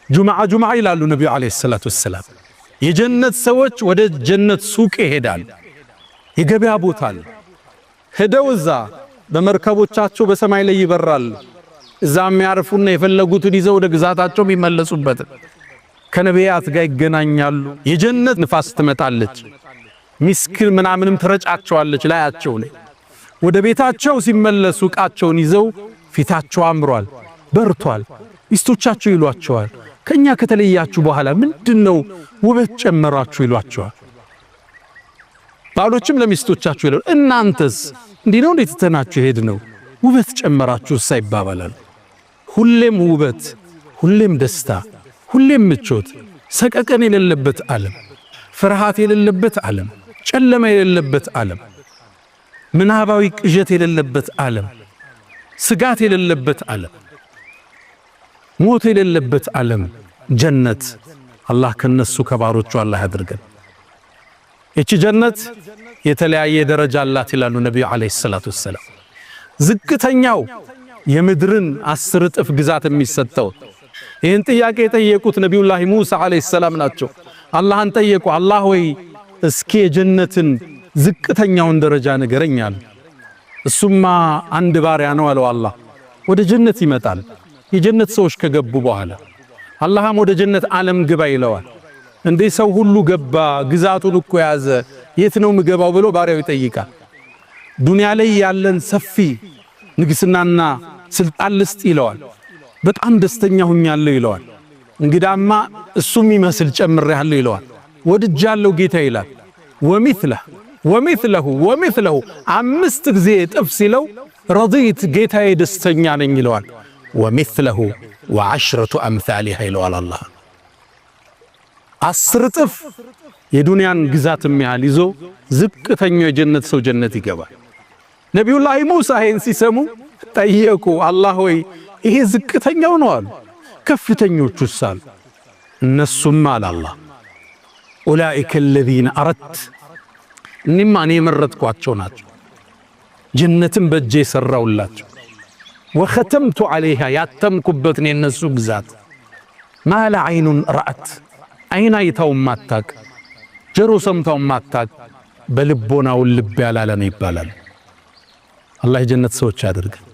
ጁምዓ ጁምዓ ይላሉ ነቢዩ عليه الصلاة والسلام። የጀነት ሰዎች ወደ ጀነት ሱቅ ይሄዳሉ። የገበያ ቦታ አለ። ሄደው እዛ በመርከቦቻቸው በሰማይ ላይ ይበራሉ። እዛ የሚያርፉና የፈለጉትን ይዘው ወደ ግዛታቸው የሚመለሱበት፣ ከነቢያት ጋር ይገናኛሉ። የጀነት ንፋስ ትመጣለች። ሚስክ ምናምንም ትረጫቸዋለች ላያቸው ላይ። ወደ ቤታቸው ሲመለሱ ዕቃቸውን ይዘው ፊታቸው አምሯል፣ በርቷል። ሚስቶቻቸው ይሏቸዋል፣ ከኛ ከተለያችሁ በኋላ ምንድነው ውበት ጨመራችሁ ይሏቸዋል። ባሎችም ለሚስቶቻቸው ይላሉ፣ እናንተስ እንዲህ ነው እንዴት ትተናችሁ ሄድ ነው ውበት ጨመራችሁ እሳ ይባባላሉ። ሁሌም ውበት፣ ሁሌም ደስታ፣ ሁሌም ምቾት፣ ሰቀቀን የሌለበት ዓለም፣ ፍርሃት የሌለበት ዓለም፣ ጨለማ የሌለበት ዓለም፣ ምናባዊ ቅዠት የሌለበት ዓለም፣ ስጋት የሌለበት ዓለም፣ ሞት የሌለበት ዓለም ጀነት። አላህ ከነሱ ከባሮቹ አላህ ያድርገን። ይቺ ጀነት የተለያየ ደረጃ አላት ይላሉ ነቢዩ عليه الصلاة والسلام። ዝቅተኛው የምድርን 10 እጥፍ ግዛት የሚሰጠው። ይህን ጥያቄ የጠየቁት ነቢዩላህ ሙሳ عليه السلام ናቸው። አላህን ጠየቁ። አላህ ወይ እስኪ የጀነትን ዝቅተኛውን ደረጃ ንገረኝ አሉ። እሱማ አንድ ባሪያ ነው አለው አላህ። ወደ ጀነት ይመጣል። የጀነት ሰዎች ከገቡ በኋላ አላህም ወደ ጀነት ዓለም ግባ ይለዋል። እንዴ ሰው ሁሉ ገባ፣ ግዛቱን እኮ ያዘ፣ የት ነው ምገባው ብሎ ባሪያው ይጠይቃል። ዱንያ ላይ ያለን ሰፊ ንግስናና ስልጣን ልስጥ ይለዋል። በጣም ደስተኛ ሁኛለሁ ይለዋል። እንግዳማ እሱም ይመስል ጨምሬያለሁ ይለዋል። ወድጃለሁ ጌታ ይላል። ومثله ومثله ومثله አምስት ጊዜ እጥፍ ሲለው رضيت ጌታዬ ደስተኛ ነኝ ይለዋል። ومثله وعشرة أمثالها ይለዋል አላህ። 10 እጥፍ የዱንያን ግዛት የሚያህል ይዞ ዝቅተኛው የጀነት ሰው ጀነት ይገባል። ነቢዩላህ ሙሳ ይሄን ሲሰሙ ጠየቁ። አላህ ሆይ ይሄ ዝቅተኛው ነው አሉ። ከፍተኞቹስ አሉ። እነሱም አለ አላህ أولئك الذين أردت እኔማ እኔ የመረጥኳቸው ናቸው። ጀነትን በእጄ የሰራውላቸው وختمت عليها ያተምኩበትን የነሱ ግዛት ما لا عين رأت አይን አይታው ማታቅ፣ ጆሮ ሰምታው ማታቅ፣ በልቦናው ልብ ያላለ ነው ይባላል። አላህ የጀነት ሰዎች ያድርገን።